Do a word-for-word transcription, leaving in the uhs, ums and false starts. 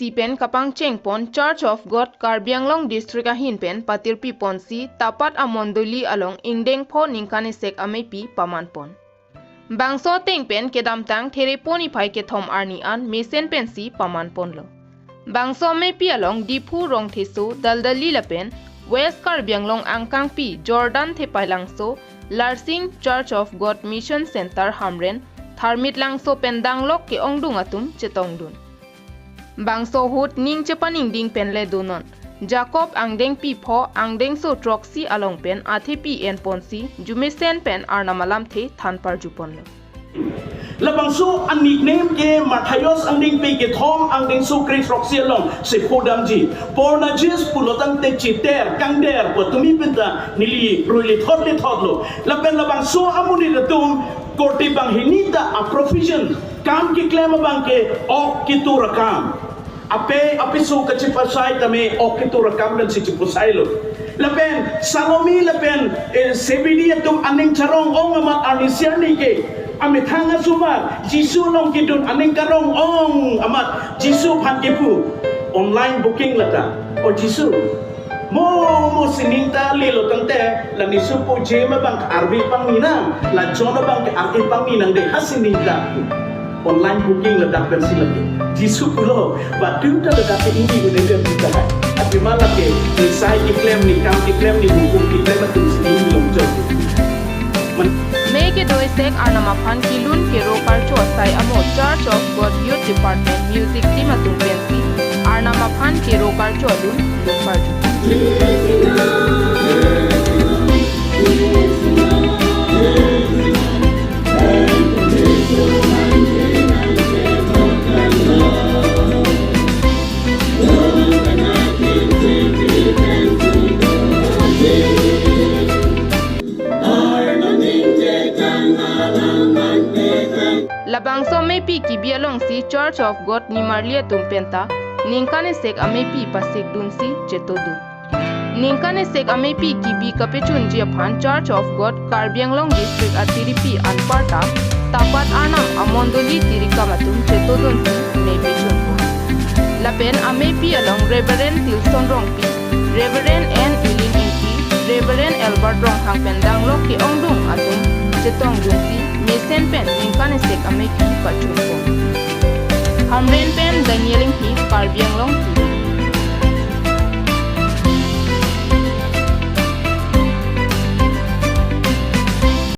si pen kapangcheng pon Church of God Karbi Anglong District ahin pen patirpi ponsi tapat amondoli along ingdeng pho ningkan esek amepi paman pon. Bangso ateng pen kedamtang Therepon niphai kethom arni an mesen pensi paman ponlo. Bangso amepi along Diphu Rongtheso Daldali lapen West Karbi Anglong angkangpi Jordan Thepailangso Larsing Church of God Mission Center Hamren Tharmit Langso pen danglok ke-ongdung atum chetongdun. Bangso ahut ning chepaningding pen le donon. Jacob angdengpi pho angdengso throksi along pen athepi enponsi jumesen pen Arnam alamthe than parju ponlo. Labangso a-nickname ke Matthias angdengpi kethom angdengso kre throksi along si pho damji. Bornajis pulo tangte chiter kangder pu tumi pinta neli rui lithot lithotlo. Lapen labangso amonit atum korte banghini ta a-profession, kam keklem abang ke ok ketur akam. Ape apiso kachepasai tame ok ketur akam pensi chepasailo. Lapen Salome lapen, eh, Zebedi atum aning charong-ong amat arnisi arni ke amethang asomar Jisu along kedun aning karong-ong amat Jisu aphan kepu, online booking lata. O Jisu, mo mo sining ta lelo tangte la Nisu po James abang ke arve pangni nang, la John abang ke arve pangni nang de ha sining ta. Online booking ladak pensi lagi. Jisu pulo, batu ta ladak ke ingdi udah dia kita hai. Api malah ke, nisai keklem ni, kam keklem ni, hukum keklem atum sining long jok. Man- Me kedo esek Arnam aphan kelun kero karcho asai amo Church of God Youth Department Music Team atum pensi Arnam aphan kero karcho alun lun parju. Labangso amepi kebi alongsi Church of God nimarli atum penta ningkan esek amepi pasikdunsi chetodun. Ningkan esek amepi kebi kapechunji aphan Church of God Karbi Anglong District atirpi anparta tapat Arnam amondoli tirikam atum chetodunsi mepechun pon. Lapen amepi along Reverend Tilson Rongpi, Reverend N Ilin Ingti, Reverend Albert Ronghang pen danglok ke-ongdung atum chetongdunsi mesen pen ningkan esek amepi pachun pon. Hamren pen Daniel Ingti, Karbi Anglong T V.